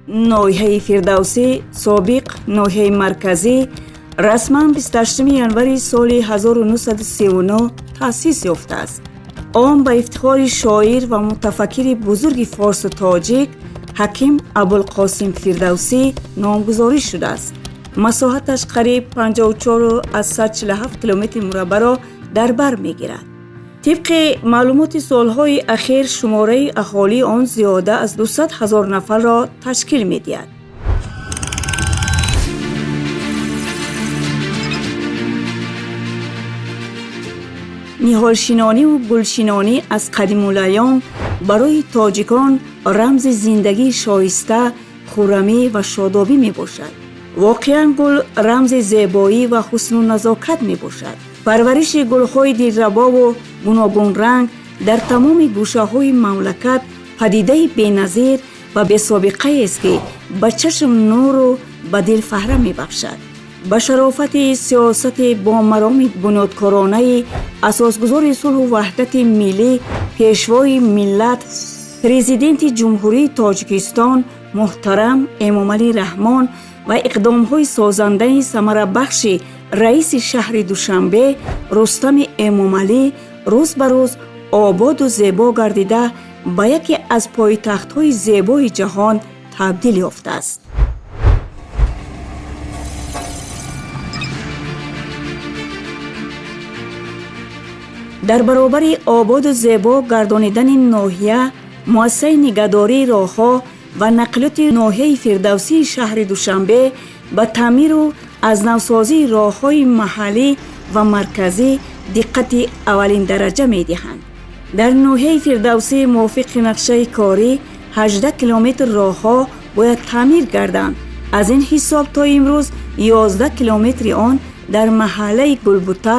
Ноҳияи Фирдавсӣ, собиқ ноҳияи марказӣ, расман 28 январи соли 1939 таъсис ёфтааст. Он ба ифтихори шоир ва мутафаккири бузурги форсу тоҷик Ҳаким Абулқосим Фирдавсӣ номгузорӣ шудааст. Масоҳаташ қариб 54,47 километри мураббаъро дар бар мегирад. Тибқи маълумоти солҳои ахир, шумораи аҳолии он зиёда аз 200 ҳазор нафарро ташкил медиҳад. Ниҳолшинониву гулшинонӣ аз қадимулайём барои тоҷикон рамзи зиндагии шоиста, хуррамӣ ва шодобӣ мебошад. Воқеан, гул рамзи зебоӣ ва ҳусну назокат мебошад. Парвариши гулҳои дилрабову гуногунранг дар тамоми гӯшаҳои мамлакат падидаи беназир ва бесобиқаест, ки ба чашм нуру ба дил фаҳра мебахшад. Ба шарофати сиёсати бомароми бунёдкоронаи асосгузори сулҳу ваҳдати миллӣ, Пешвои миллат, Президенти Ҷумҳурии Тоҷикистон муҳтарам Эмомалӣ Раҳмон ва иқдомҳои созандаи самарабахши раиси шаҳри Душанбе Рустами Эмомалӣ, рӯз ба рӯз ободу зебо гардида, ба яке аз пойтахтҳои зебои ҷаҳон табдил ёфтааст. Дар баробари ободу зебо гардонидани ноҳия, муассисаи нигаҳдории роҳҳо ва нақлиёти ноҳияи Фирдавсии шаҳри Душанбе ба таъмиру аз навсозии роҳҳои маҳаллӣ ва марказӣ диққати аввалиндараҷа медиҳанд. Дар ноҳияи Фирдавсӣ мувофиқи нақшаи корӣ 18 километр роҳҳо бояд таъмир гарданд. Аз ин ҳисоб то имрӯз 11 километри он дар маҳаллаи Гулбута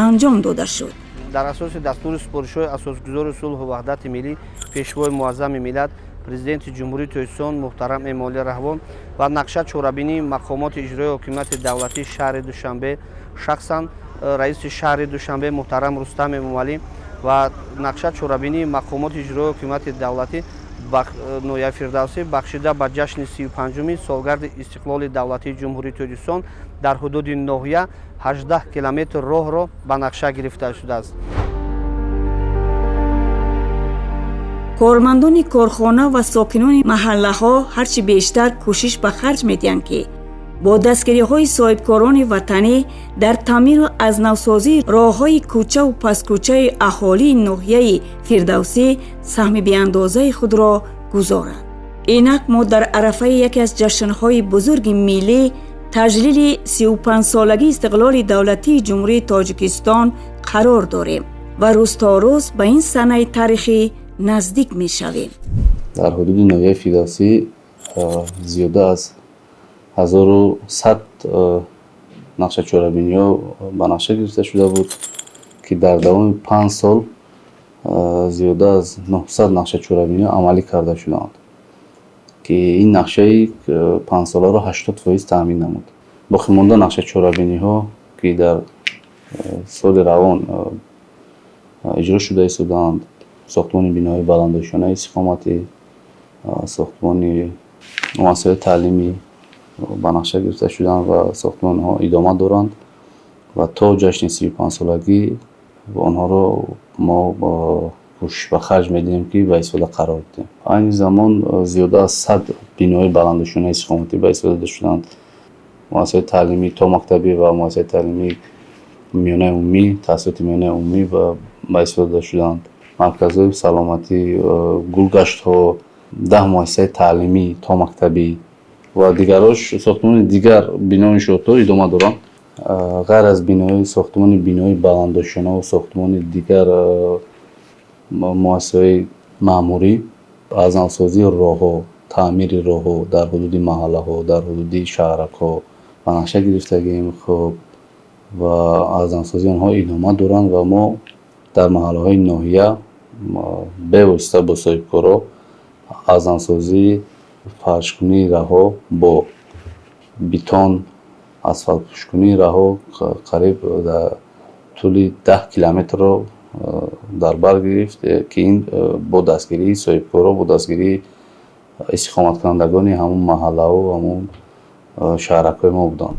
анҷом дода шуд. Дар асоси дастури супоришҳои асосгузори сулҳу ваҳдати миллӣ, Пешвои муаззами миллат, Президенти Ҷумҳурии Тоҷикистон муҳтарам Эмомалӣ Раҳмон ва нақша чорабинии мақомоти иҷроии ҳокимияти давлатии шаҳри Душанбе, шахсан раиси шаҳри Душанбе муҳтарам Рустам Эмомалӣ, ва нақша чорабинии мақомоти иҷроии ҳокимияти давлатӣ ноҳияи Фирдавсӣ бахшида ба ҷашни 35-уми солгарди истиқлоли давлатии Ҷумҳурии Тоҷикистон дар ҳудуди ноҳия 18 километр роҳро ба нақша гирифта шудааст. Кормандони корхона ва сокинони маҳаллаҳо ҳарчи бештар кӯшиш ба харҷ медиҳанд, ки бо дастгириҳои соҳибкорони ватанӣ дар таъмиру аз навсозии роҳҳои кӯчаву пасткӯчаи аҳолии ноҳияи Фирдавсӣ саҳми беандозаи худро гузоранд. Инак, мо дар арафаи яке аз ҷашнҳои бузурги миллӣ, таҷлили 35-солагии истиқлоли давлатии Ҷумҳурии Тоҷикистон қарор дорем ва рӯз то рӯз ба ин санаи таърихӣ наздик мешавем. Дар ҳудуди ноҳияи Фирдавсӣ зиёда аз 1100 нақша чорабиниҳо ба нақша гирифта шуда буд, ки дар давоми 5 сол зиёда аз 900 нақша чорабиниҳо амалӣ карда шудаанд, ки ин нақшаи панҷсоларо 80% таъмин намуд. Боқимонда нақша чорабиниҳо, ки дар соли равон иҷро шуда истодаанд, сохтмони биноҳои баландошёнаи истиқоматӣ, сохтмони муассисаҳои таълимӣ ба нақша гирифта шуданд ва сохтмони онҳо идома доранд ва то ҷашни 35-солагӣ онҳоро мо кӯшиш ба харҷ медиҳем, ки ба истифода қарор диҳем. Айни замон зиёда аз 100 бинои баландошёнаи истиқоматӣ ба истифода дода шуданд. Муассисаҳои таълимии томактабӣ ва муассисаи таълимии миёнаи умумӣ, таҳсилоти миёнаи умумӣ ба истифода дода шуданд, марказҳои саломатӣ, гулгаштҳо, 10 муассисаи таълимӣ томактабӣ ва дигарош. Сохтмони дигар бино иншоотҳо идома доранд. Ғайр аз бинои сохтмони бинои баландошёнаву сохтмони дигар муассисаҳои маъмурӣ, аз навсозии роҳҳо, таъмири роҳҳо дар ҳудуди маҳаллаҳо, дар ҳудуди шаҳракҳо ба нақша гирифтагием. Хуб, ва аз навсозии онҳо идома доранд ва мо дар маҳаллаҳои ноҳия бевосита бо соҳибкоро аз навсозии фаршкунии раҳҳо бо бетон, асфалтпӯшкунии раҳҳо қариб дар тӯли 10 километрро дар бар гирифт, ки ин бо дастгирии соҳибкоро, бо дастгирии Истиқоматкунандагони ҳамун маҳаллаву ҳамун шаҳракҳои мо буданд.